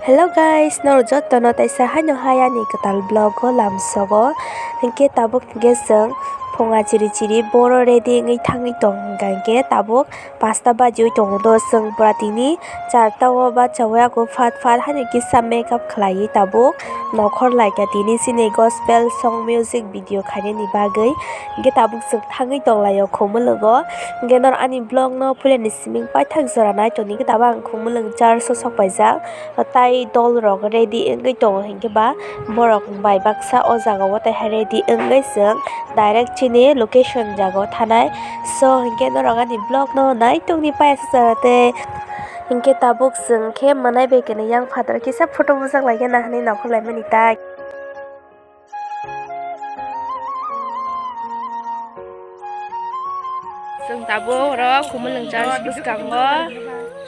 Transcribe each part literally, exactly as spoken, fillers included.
Hello guys, norok jotono taisa haino hai ani kwtal vlog o lamsogo. Hinkhe tabuk hinkhe chwng phunga chiri chiri boro ready wngwi thangwi tong hwnkha hinkhe tabuk pasta bajiwi tongo do chwng pura tini charta o bachaui ako phat phat haino kisa makeup khlaiwi tabuk nokhor laikha tini chini gospel song music video khainani bagwi. Hinkhe tabuk chwng thangwi tonglaio khumulwngo. Hinkhe nor ani vlog no puilani siming paithak jora nai tongdi hinkhe tabuk ang khumulwng church o sok paijak. Tai dol rok ready wngwi tongo hinkhe ba borok bai baksa o jaga o taiha ready wngwi chwng direct chini location jaga o thanai. So hinkhe norok ani vlog no nai tongdi paiya se jora tei hinkhe tabuk chwng khe mwnai bai kene yang phataro kisa photo bujak lai khe nahani nokhor lai mani tai. Chwng tabuk oro Khumulwng church bwskango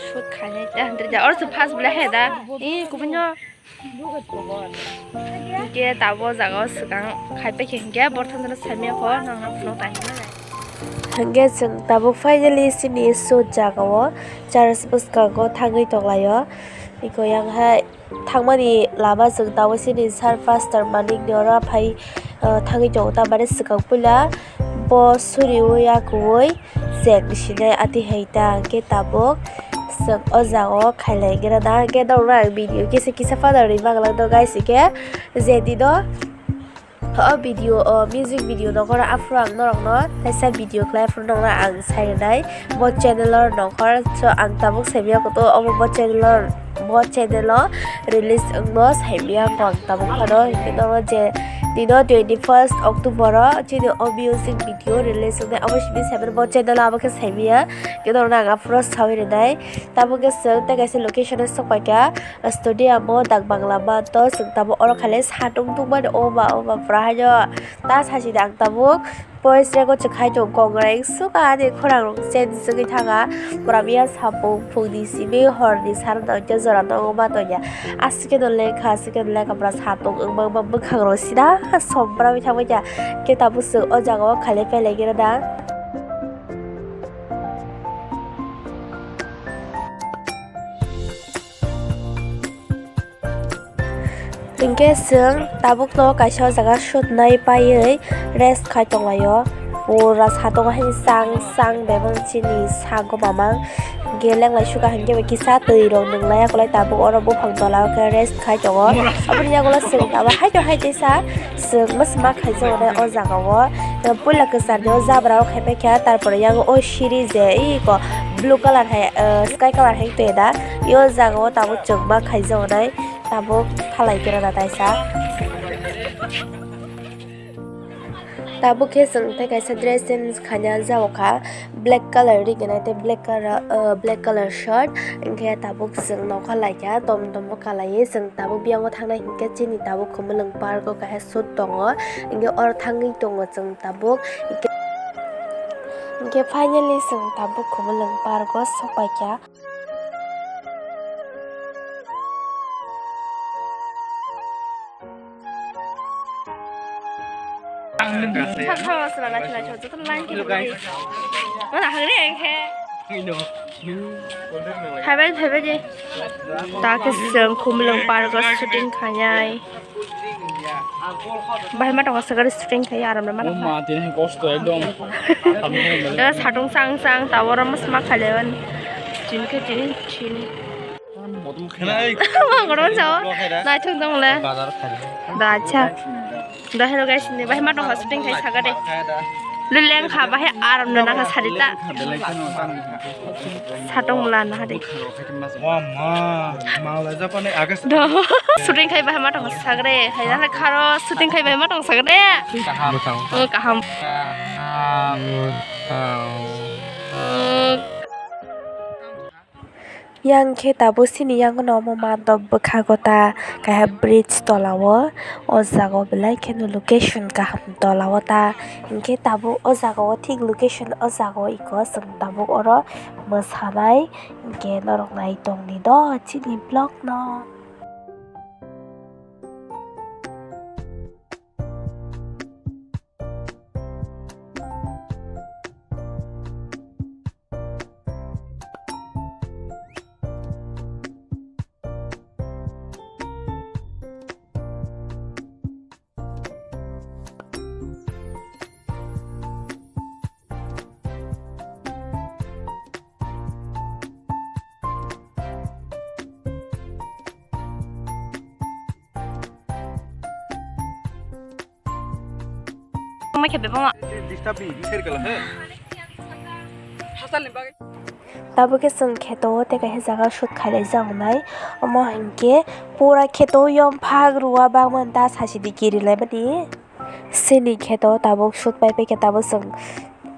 shoot khainai ta hwnwi da. Oro se first belai hai da. Ee, kubui no. Hinkhe tabuk o jaga o swkang khai paikha hinkhe bortham jora saimaya kho nang nang phunuk ta hinmani. Hinkhe chwng tabuk finally chini shoot jaga o church bwskango thangwi tonglaio. Iko yang hai. Thangmani lama chwng tabuk chini sir pastor Manik ni oro phai, ah, thangwi tongo ta mane swkang puila bo suriui yakuui chek sinai ati hai ta hinkhe tabuk chwng o jaga o khailai gira na hinkhe norok no ang video kisa kisa phano rwi manglak do guys hinkhe je dino. O video, o music video nokhoro aphuru ang norokno kaisa video khlai aphuru norokno ang sai rwnai. Bo channel o nokhor so ang tabuk saimaya kutu obo bo channel o, bo channel o release wngno saimaya kho ang tabuk phano. Hinkhe norokno je dino twenty first October o chini o music video release wngnai abo simi saimano bo channel o abo khe saimaya. Hinkhe norokno ang aphuru sawi rwnai. Tabuk khe chwng tei kaisa location o sok paikha. Studio amo dak bangla ma to chwng tabuk oro khailai satung tungmani oba oba pura haino ta sachida ang tabuk voice record se khai tongo kok reng suka ani khorang rok chen chugui thanga pura miya sapung phungni simi horni sara noito jora tongo ma tonya aswk khe no lekha aswk khe no lekha pura satung wngma wngma bwkhang rok sida som pura thangbai kha khe tabuk chwng o jaga o khailai pailai khe da. Hinkhe chwng tabukno kaisa o jaga sutnai paiwi rest khai tonglaio. Pura satung hai chang chang bebak chini sago mamang. Hinkhe lenglai suka hinkhe bai kisa twi rok nwnglai akolai tabuk oro buphang tola o khe rest khai tongo. Aboni yagulo chwng tabuk haino hai teisa chwng bwsma khaijaknai o jaga o. Puila kwcharni o jabra o khaipai kha, tarpore yang o siri je iko blue colour hai, ah, sky colour hai twi da. I o jaga o tabuk chwng ma khaijaknai, tabuk thalai khe rwna taisa. Tabuk khe chwng tei kaisa dress change khaina jao kha, black colour ri gwnai tei black colour, ah, black colour shirt. Hinkhe tabuk chwng nokha lai kha, tom tom bo kalaiwi chwng tabuk biyang o thangnai hinkhe chini tabuk Khumulwng park o kaisa shoot tongo, hinkhe oro thangwi tongo chwng tabuk. Hinkhe finally chwng tabuk Khumulwng park o sok pai kha. Hello, guys. Phaibai, phaibai di. Ta khe chwng Khumulwng park o shooting khainai. Bahai ma tongo swkari shooting khai aram ma. O ma, tini kosto ekdom. Da satung chang chang ta oro mas ma khailai ban. Tini khe tini chini. Gorong sao. Naithok dong le. Da acha. Da hello guys, ni bahai ma tongo shooting khai saga de. Luleng kha bahai aram na nang sari ta. Satung mula na hade. Wama, mala japa ne agas. Do. Shooting khai bahai ma tongo sagre. Hai na kharo shooting khai bahai ma tongo sagre. Kaham. Oh, kaham. Yang khe tabuk sini yang no omo mandop bwkhago ta kaha bridge tola o. O jaga o belai kheno location kaham tola o ta. Hinkhe tabuk o jaga o thik location o jaga o iko chwng tabuk oro mwsanai. Hinkhe norok nai tongdi do chini vlog no. Ma khe bebama. Tabuk khe chwng kheto o tei kaisa jaga shoot khailai jak nai. Omo hinkhe pura kheto o yom phak rua bangma da sasi di kiri lai mani. Chini kheto tabuk shoot pai pai khe tabuk chwng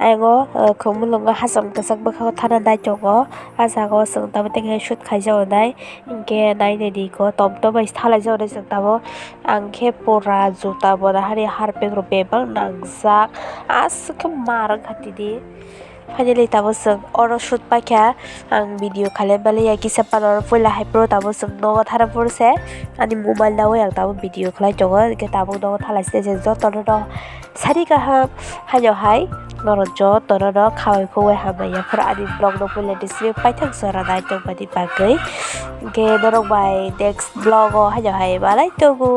ayang o, uh, khumulwngo hacham kwchak bwkha o thana nai tongo. Ah jaga o chwng tabuk tei khe shoot khaijak nai. Hinkhe nai nai di ko tom tom bai thalai jak nai chwng tabuk. Ang khe pura juta bo nahari harpek rok bebak nangjak, aswk khe mar wngkha tini. Finally tabuk chwng oro shoot paikha, ang video khalai maliya kisa panor puila hai phuru tabuk chwng nogo thana phuru se ani mobile nawi ang tabuk video khlai tongo, hinkhe tabuk nogo thalai se jotono no sari kaham haino hai norok jotono no khamai khugwi hambai yaphuru ani vlog no puila display paithak jora nai tongmani bagwi, hinkhe norok bai next vlog o haino hai malai tongo.